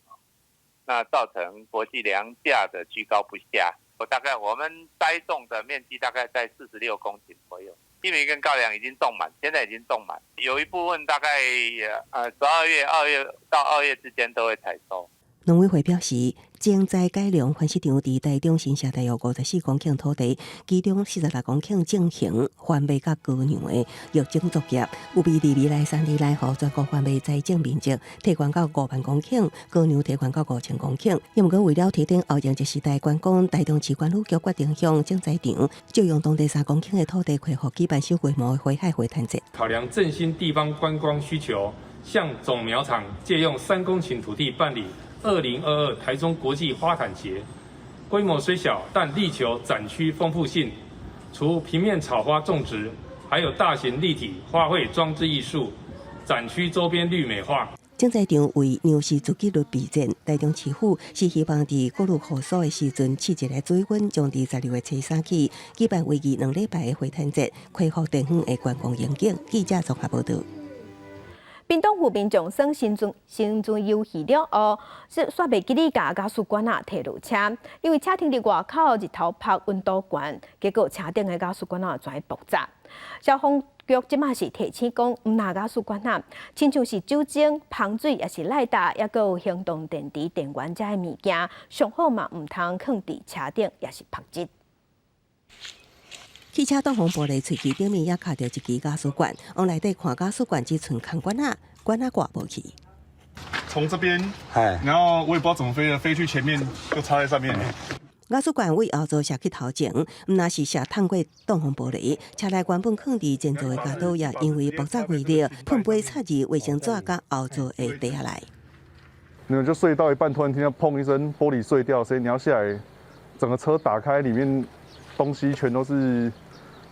Speaker 17: 那造成國際糧價的居高不下。我大概我們栽種的面積大概在46公頃左右，玉米跟高粱已經種滿，現在已經種滿，有一部分大概12月、2月到2月之間都會採收。
Speaker 5: 農委會表示，種栽改良繁殖場佇台中新社大約54公頃土地，其中46公頃進行番麥佮高粱的育種作業，預備佇未來3年內，予全國番麥栽種面積提懸到5萬公頃，高粱提懸到5000公頃。毋過為了提振後迎一時代觀光，台中市觀旅局決定向種栽場借用當地3公頃的土地，恢復舉辦小規模的花海花壇節。
Speaker 18: 考量振興地方觀光需求，向種苗場借用3公頃土地辦理2022台中國際花壇節，規模雖小，但力求展區豐富性。除平面草花種植，還有大型立體花卉裝置藝術，展區周邊綠美化。
Speaker 5: 種栽場為糧食自給率備戰，台中市府是希望佇穀物復甦的時陣，試一个水溫，將佇12月初三起舉辦為期2禮拜的花壇節，恢復地方的觀光榮景。記者綜合報導。
Speaker 1: 屏東府民眾耍生存遊戲了後，是煞袂記得共瓦斯罐仔提落車，因為車停佇外口，日頭曝溫度懸，結果車頂的瓦斯罐仔全爆炸。消防局這馬是提醒講，毋但瓦斯罐仔，親像是酒精、芳水，抑是賴打，抑閣有行動電池、電源遮的物件，上好嘛毋通囥佇車頂，抑是曝日。
Speaker 5: 汽車擋風玻璃喙齒頂面也卡著一支瓦斯罐，往內底看瓦斯罐只賰空罐仔，罐仔掛無去。
Speaker 19: 從這邊，然後我也不知道怎麼飛的，飛去前面就插在上面。
Speaker 5: 瓦斯罐對後座射去頭前，毋但是射燙過擋風玻璃，車內原本囥佇前座的鉸刀也因為爆炸威力，噴飛插入衛生紙佮後座的地下內。
Speaker 19: 你們就睡到一半，突然聽到砰一聲，玻璃碎掉聲，你要下來，整個車打開，裡面東西全都是。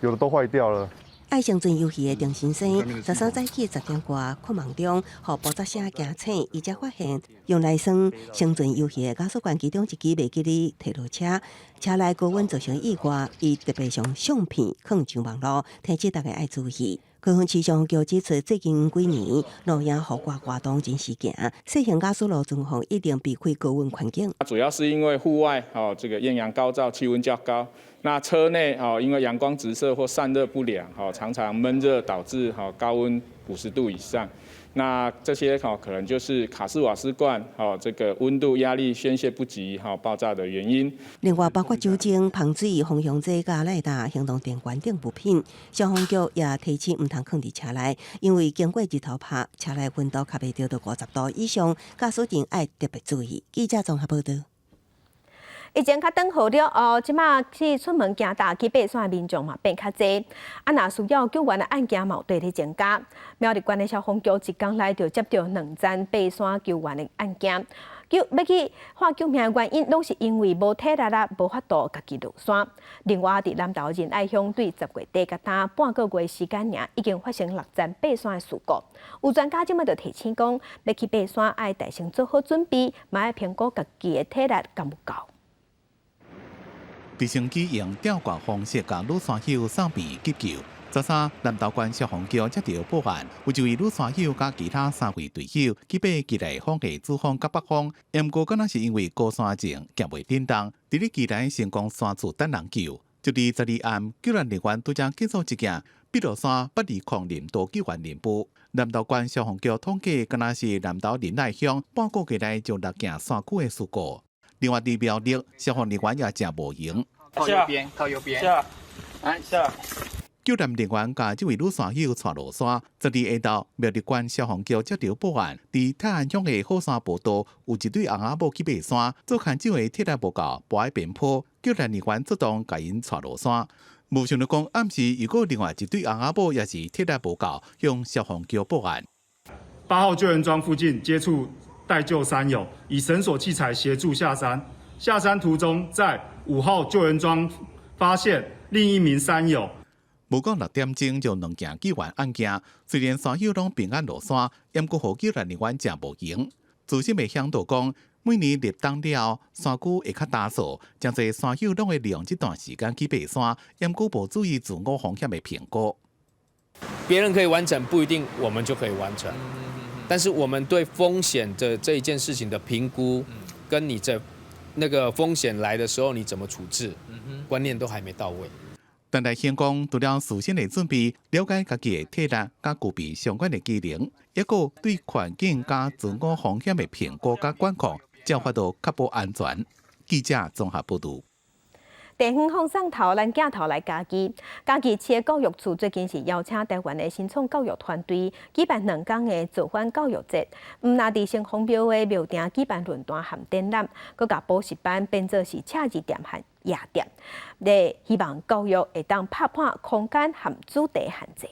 Speaker 19: 有的都壞掉了。
Speaker 5: 愛生存遊戲的陳先生，13早起10點外，困夢中，予爆炸聲驚醒，伊才發現用來耍生存遊戲的瓦斯罐其中一支袂記得提落車，車內高溫造成意外，伊特別將相片放上網路，提醒大家愛注意。高雄市消防局指出，最近幾年露營戶外活動真時行，細型瓦斯爐存放一定避開高溫環境。
Speaker 20: 主要是因為戶外哦，這個豔陽高照，氣溫較高。那車內哦，因為陽光直射或散熱不良，常常悶熱導致高溫50度以上。那這些可能就是卡式瓦斯罐這個溫度壓力宣洩不及爆炸的原因。
Speaker 5: 另外，包括酒精、芳水、芳香劑、佮賴打、行動電源等物品，消防局也提醒毋通囥佇車內，因為經過日頭曝，車內溫度較袂著到50度以上，駕駛人愛特別注意。記者綜合報導。
Speaker 1: 疫情較轉好了後，這馬去出門行踏去爬山的民眾嘛變較濟。啊，若需要救援的案件嘛有綴咧增加。苗栗縣的消防局一工內就接著兩宗爬山救援的案件。救欲去喊救命的原因，攏是因為無體力啦，無法度家己落山。另外，佇南投仁愛鄉對10月底到今半個月時間爾，已經發生六宗爬山的事故。有專家這馬就提醒講，欲去爬山愛事先做好準備，嘛愛評估家己的體力敢有夠。
Speaker 2: 直升機用吊掛方式共女山友送病急救。13南投縣消防局接到報案，有一位女山友佮其他三位隊友去爬基內峰的主峰佮北峰，毋過敢若是因為高山症行袂振動，佇咧基內成功山厝等人救。就佇12暗，救援人員拄才結束一件碧螺山820林道救援任務。南投縣消防局統計，敢若是南投仁愛鄉半個月內就六件山區的事故。另外，佇苗栗消防人員也誠無閒。
Speaker 3: 靠右邊，靠右邊。下，來下。
Speaker 2: 救援人員共這位女山友帶落山。12下晝，苗栗縣消防局接到報案，佇泰安鄉的好山步道有一對翁仔某去爬山，做牽手的體力無夠，跋佇邊坡，救援人員出動共𪜶帶落山。無想到講暗時又閣另外一對翁仔某也是體力無夠，向消防局報案。
Speaker 6: 8號救援樁附近接觸待救山友，以繩索器材協助下山。下山途中，在5號救援樁發現另一名山友。
Speaker 2: 無講6點鐘就兩件救援案件，雖然山友攏平安落山，毋過予救援人員誠無閒。資深的嚮導講，每年立冬了後，山區會較焦燥，誠濟山友攏會利用這段時間去爬山，毋過無注意自我風險的評估。
Speaker 8: 別人可以完成，不一定我們就可以完成。但是我們對風險的這一件事情的評估，跟你在那個風險來的時候你怎麼處置，觀念都還沒到位。
Speaker 2: 陳大興講，除了事先的準備，了解家己的體力佮具備相關的技能，抑閣對環境佮自我風險的評估佮管控，才有法度確保安全。記者綜合報導。
Speaker 1: 地方放送頭，咱鏡頭來嘉義。嘉義市的教育處最近是邀請台灣的新創教育團隊舉辦2天的造反教育節。毋但佇城隍廟的廟埕舉辦論壇和展覽，閣共補習班變做是赤字店和夜店，咧希望教育會當拍破空間和主題限制。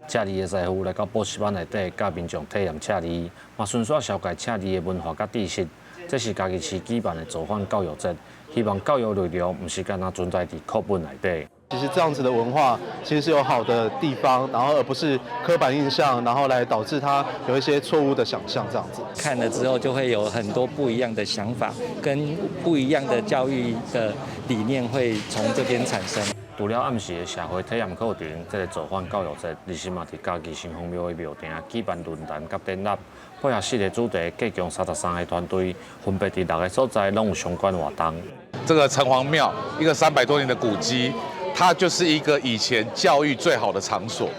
Speaker 9: 赤字的師傅來到補習班內底，教民眾體驗赤字，嘛順紲紹介赤字的文化佮知識。這是嘉義市舉辦的造反教育節，希望教育內容毋是干焦存在佇課本內底。
Speaker 10: 其實這樣子的文化其實是有好的地方，然後而不是刻板印象，然後來導致他有一些錯誤的想象。這樣子
Speaker 21: 看了之後就會有很多不一樣的想法，跟不一樣的教育的理念會從這邊產生。
Speaker 9: 除了暗時的社會體驗課程，這個造反教育節，日時嘛佇嘉義城隍廟的廟埕舉辦論壇佮展覽，配合四個主題，計共33個團隊，分別佇六個所在攏有相關活動。
Speaker 22: 這個城隍廟，一個300多年的古蹟，它就是一個以前教育最好的場所，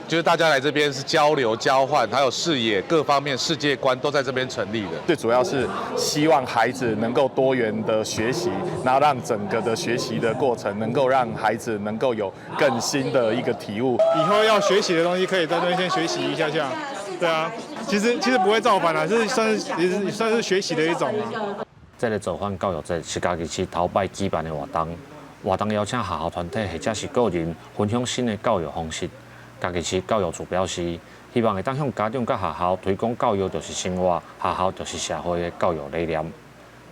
Speaker 22: 就是大家來這邊是交流、交換，還有視野各方面、世界觀都在這邊成立的。
Speaker 23: 最主要是希望孩子能夠多元的學習，然後讓整個的學習的過程能夠讓孩子能夠有更新的一個體悟。
Speaker 24: 以後要學習的東西可以在這邊先學習一下下，對啊，其實不會造反啦，是算是也是算是學習的一種啊。
Speaker 9: 這個造反教育節是嘉義市頭擺舉辦的活動，活動邀請學校團體或者是個人分享新的教育方式。嘉義市教育處表示，希望會當向家長佮學校推廣教育就是生活，學校就是社會的教育理念。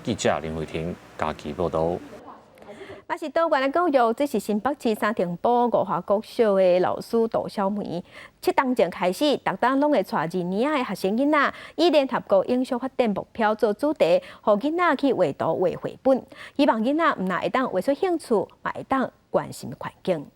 Speaker 9: 記者林慧婷嘉義報導。
Speaker 1: 嘛是多元的教育，這是新北市三重埔五華國小的老師杜小梅。7冬前開始，逐冬攏會帶2年的學生囡仔，以聯合國永續發展目標做主題，予囡仔去畫圖畫繪本，希望囡仔毋但會當畫出興趣，嘛會當關心環境。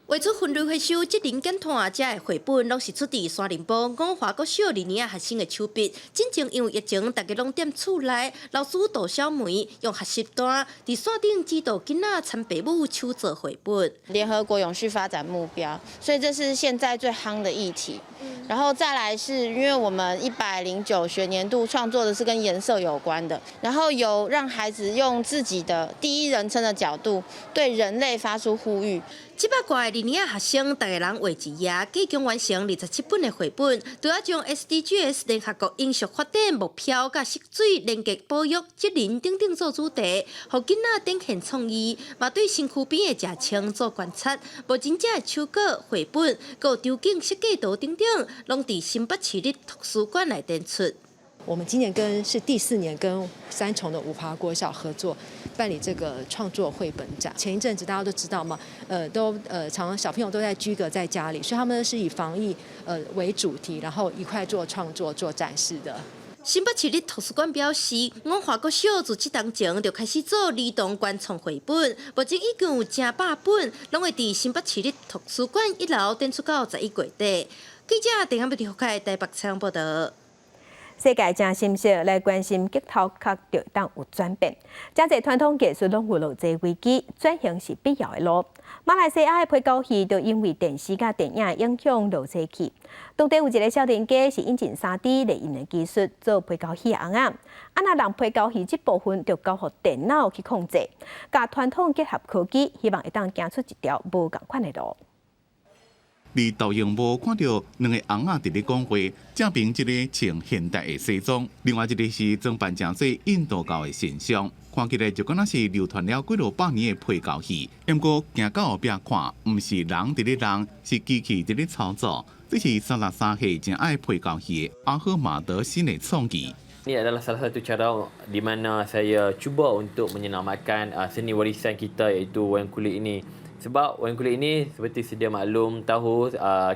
Speaker 30: 畫出分類回收、節能減碳，這个繪本攏是出自三重埔五華國小2年仔學生的手筆。進前因為疫情，大家攏踮厝內，老師杜小梅用學習單佇線頂指導囡仔參爸母手做繪本。
Speaker 31: 聯合國永續發展目標，所以這是現在最夯的議題。然後再來是因為我們109學年度創作的是跟顏色有關的，然後由讓孩子用自己的第一人稱的角度對人類發出呼籲。
Speaker 30: 700外個2年仔學生，逐个人畫一頁，計共完成27本的繪本，除了將 SDGs 聯合國永續發展目標佮惜水、連結、保育、責任等等做主題，予囡仔展現創意，嘛對身軀邊的食穿做觀察。無真正的手稿、繪本，閣有場景設計圖等等，攏佇新北市立圖書館內展出。
Speaker 32: 我們今年跟是第四年跟三重的五華國小合作辦理這個創作繪本展。前一陣子大家都知道嘛，都常常小朋友都在居隔在家裡，所以他們是以防疫為主題，然後一塊做創作做展示的。
Speaker 30: 新北市立圖書館表示，五華國小自這當前就開始做兒童原創繪本，目前已經有成百本，攏會佇新北市立圖書館一樓展出到11月底。記者鄭漢碧台北採訪報道。
Speaker 1: 世界誠心熱來關心激頭殼就當有轉變，誠濟傳統藝術攏有落濟危機，轉型是必要的路。馬來西亞的皮膠戲就因為電視佮電影影響落濟去。當地有一個少年家是引進3D 列印的技術做皮膠戲尪仔，啊若人皮膠戲這部分就交予電腦去控制，共傳統結合科技，希望會當行出一條無仝款的路。
Speaker 2: 佇投影幕看著兩個尪仔佇咧講話，正邊一个穿現代的西裝，另外一個是裝扮成做印度教的神像，看起來就敢若是流傳了幾落百年的皮膠戲。毋過行到後壁看，毋是人佇咧弄，是機器佇咧操作。這是33歲誠愛皮膠戲的阿赫馬德新的創意。
Speaker 4: Ini adalah salah satu cara di mana saya cuba untuk menyelamatkan seni warisan kita iaitu wayang kulit ini. Sebab wayang kulit ini seperti sedia maklum tahu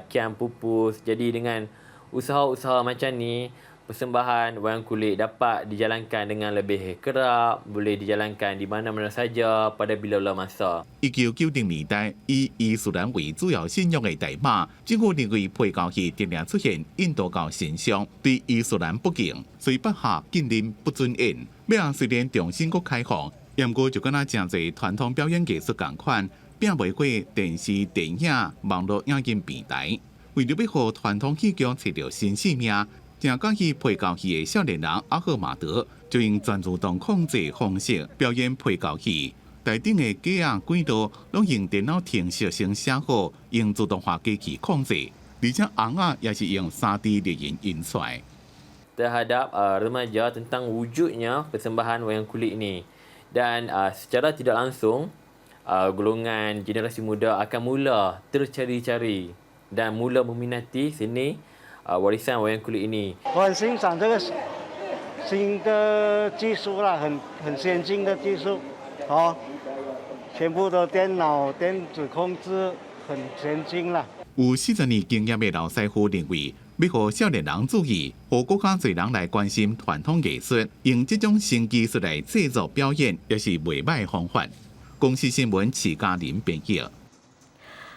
Speaker 4: kian pupus. Jadi dengan usaha-usaha macam ni, persembahan wayang kulit dapat dijalankan dengan lebih kerap, boleh dijalankan di mana-mana saja pada bila-bila masa.
Speaker 2: 1990年代，以伊斯蘭為主要信仰的大馬，政府認為皮膠戲定定出現印度教神像，對伊斯蘭不敬，所以頒下禁令不准演。尾仔雖然重新閣開放，毋過就敢若誠濟傳統表演藝術仝款，拚袂過電視、電影、網路影音平台。為著欲予傳統戲劇揣著新生命，誠佮意皮膠戲的少年人阿赫馬德，就用全自動控制方式表演皮膠戲。台頂的機仔軌道攏用電腦程式先寫好，用自動化機器控制，而且尪仔也是用3D 列印印出來。
Speaker 4: Terhadap remaja tentang wujudnya persembahan wayang kulit ini dan secara tidak langsung golongan generasi muda akan mula tercari-cari dan mula meminati seni warisan wayang kulit ini.
Speaker 7: 我很欣賞這個新的技術啦，很先進的技術，哦，全部都電腦電子控制，很先進啦。
Speaker 2: 有40年經驗的老師傅認為，欲予少年人注意，予閣較濟人來關心傳統藝術，用這種新技術來製作表演，也是袂䆀的方法。公視新聞齊嘉林編譯。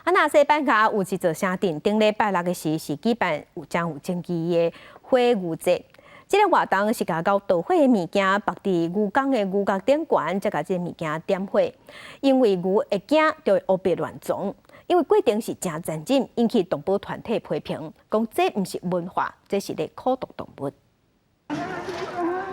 Speaker 1: 啊，若西班牙有一座城鎮，頂禮拜六的時是舉辦有誠有爭議的火牛節。這个活動是共𠢕導火的物件縛佇牛犅的牛角頂懸，才共這个物件點火。因為牛會驚，就會烏白亂傱。因為過程是誠殘忍，引起動保團體批評，講這毋是文化，這是咧苦毒動物。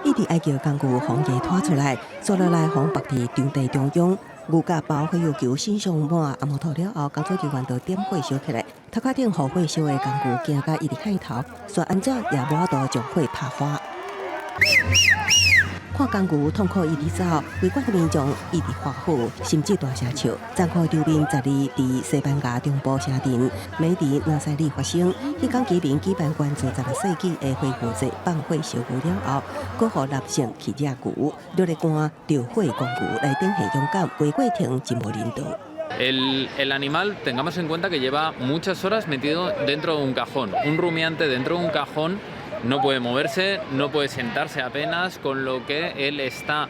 Speaker 5: 一直愛叫工具予伊拖出來，煞落來予縛佇場地中央。牛角包火藥球身上抹紅毛塗了後，工作人員就點火燒起來。頭殼頂予火燒的工具驚甲一直害頭，煞按怎也無法度將火拍花。看公牛痛苦一直走，圍觀的民眾一直歡呼，甚至大聲笑。殘酷場面十二佇西班牙中部城鎮美迪納西里發生。彼工居民舉辦關注16世紀的火牛節放火燒牛了後，閣予男性去掠牛，掠咧趕著火公牛來展現勇敢，規過程真無人道。
Speaker 11: El animal, tengamos en cuenta que lleva muchas horas metido dentro de un cajón. Un rumiante dentro de un cajón no puede moverse, no puede sentarse apenas, con lo que él está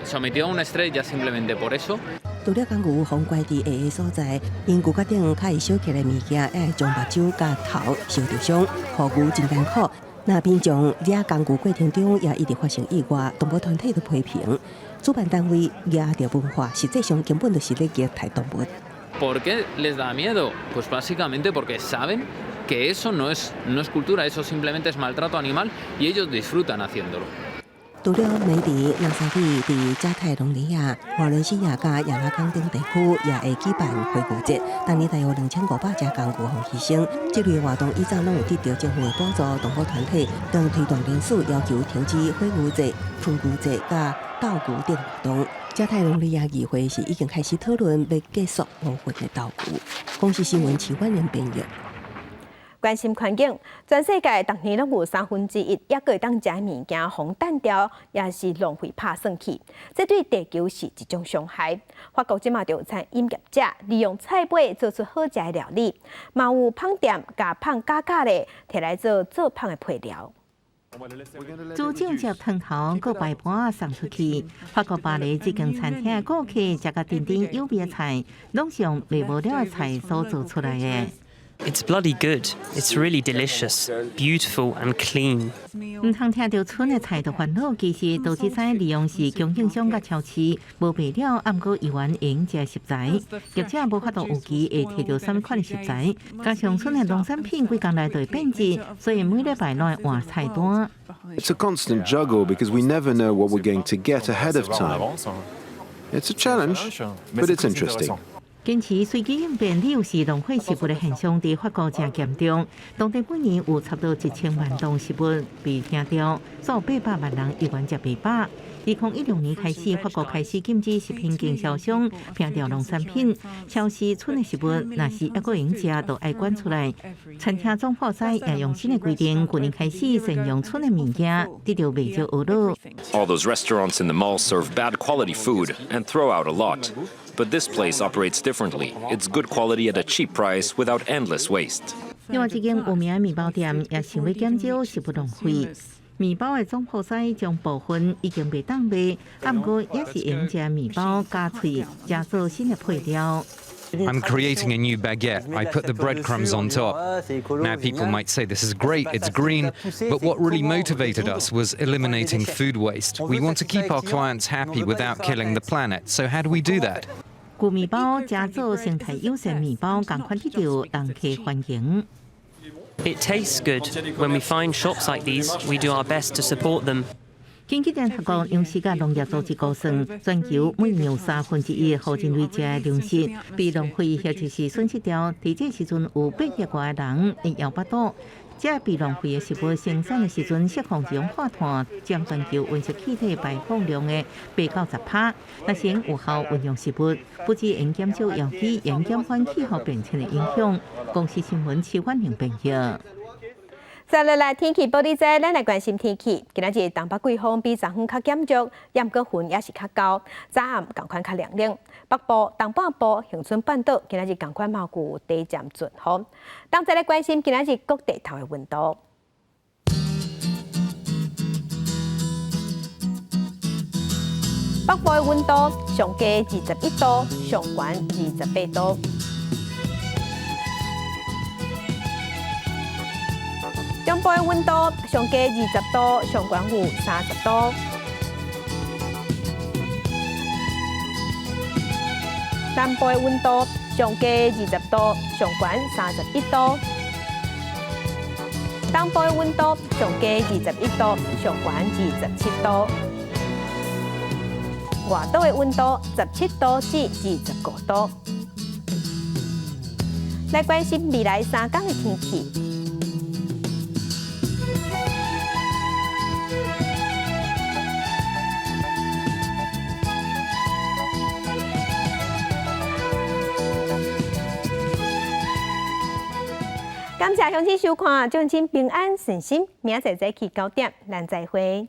Speaker 11: sometido a un estrés ya simplemente por eso.
Speaker 5: 除了公牛予關佇下个所在，𪜶牛角頂較會燒起來物件，會將目睭佮頭燒著傷，予牛真艱苦。若民眾掠公牛過程中也一直發生意外，動保團體就批評主辦單位掠著文化，實際上根本就是咧虐待動物。
Speaker 11: ¿Por qué les da miedo? Pues básicamente porque saben que eso no es cultura, eso simplemente es maltrato animal y ellos disfrutan haciéndolo.
Speaker 5: 除了美迪納西里，佇加泰隆尼亞、華倫西亞佮亞拉岡等地區也會舉辦火牛節，逐年大約2500隻公牛予犧牲。這類活動以前攏有得著政府的補助，動保團體當推動連署要求停止火牛節、焚牛節佮鬥牛等活動。加泰隆尼亞議會是已經開始討論欲結束部分的鬥牛。公視新聞徐婉玲編譯。
Speaker 1: 關心環境，全世界逐年攏有1/3猶閣會當食的物件予擲掉，抑是浪費拍算去，這對地球是一種傷害。法國這馬就有餐飲業者利用菜尾做出好食的料理，嘛有麭店共麭加價咧，提來做做麭的配料。
Speaker 12: 煮酒接湯頭，閣擺盤送出去。法國巴黎這間餐廳的顧客食甲甜甜有味的菜，攏是用賣無了的菜所做出來的。
Speaker 13: It's bloody good. It's really delicious, beautiful and clean.
Speaker 12: 毋通聽著賰的菜就煩惱，其實都只知利用是供應商佮超市無賣了，毋過猶原會用食的食材，業者無法度預期會提著啥物款的食材，加上賰的農產品幾工內就會變質，所以每禮拜攏會換菜單。
Speaker 14: It's a constant juggle because we never know what we're going to get ahead of time. It's a challenge, but it's interesting.
Speaker 12: 堅持隨機應變，理由是浪費食物的現象佇法國誠嚴重。當地每年有差不多1000萬噸食物被扔掉，所有800萬人猶原食袂飽。2016年開始，法國開始禁止食品經銷商扔掉農產品，超市賰的食物，若是猶閣會用食，就愛捐出來。餐廳總鋪師也用新的規定，去年開始善用賰的物件，得著袂少懊惱。
Speaker 15: All those restaurants in the mall serve bad quality food and throw out a lot. But this place operates differently. It's good quality at a cheap price without endless waste.
Speaker 12: 另外，這間有名的麵包店也想欲減少食物浪費。麵包的總鋪師將部分已經袂當賣，毋過也是用這麵包加喙，加做新的配料。
Speaker 16: I'm creating a new baguette. I put the breadcrumbs on top. Now, people might say this is great, it's green, but what really motivated us was eliminating food waste. We want to keep our clients happy without killing the planet. So, how do we do that?
Speaker 12: 舊麵包加做生態友善麵包，仝款得著人客歡迎。
Speaker 13: It tastes good. When we find shops like these, we do our best to support them.
Speaker 12: 根據聯合國糧食佮農業組織估算，全球每年有1/3予人類食的糧食被浪費或者是損失掉。佇這時陣有8億外个人會枵腹肚。這被浪費的食物生產的時陣釋放二氧化碳，佔全球溫室氣體排放量的8到10%。若是有效運用食物，不只會減少枵飢，也減緩氣候變遷的影響。公視新聞徐婉玲編譯。
Speaker 1: 接落來天氣報你知，咱來關心天氣。今仔日東北季風比昨昏較減弱，毋過雲也是較厚。早暗仝款較涼冷。北部、東半部、恆春半島今仔日仝款嘛有短暫陣雨。當再來關心今仔日各地頭的溫度。北部的溫度上低21度，上懸28度。中部的溫度上低20度，上懸有30度。南部的溫度上低20度，上懸31度。東部的溫度上低21度，上懸27度。外島的溫度17度至25度。來關心未來3天的天氣。感謝鄉親收看，祝恁平安順心，明仔載早起9點，咱再會。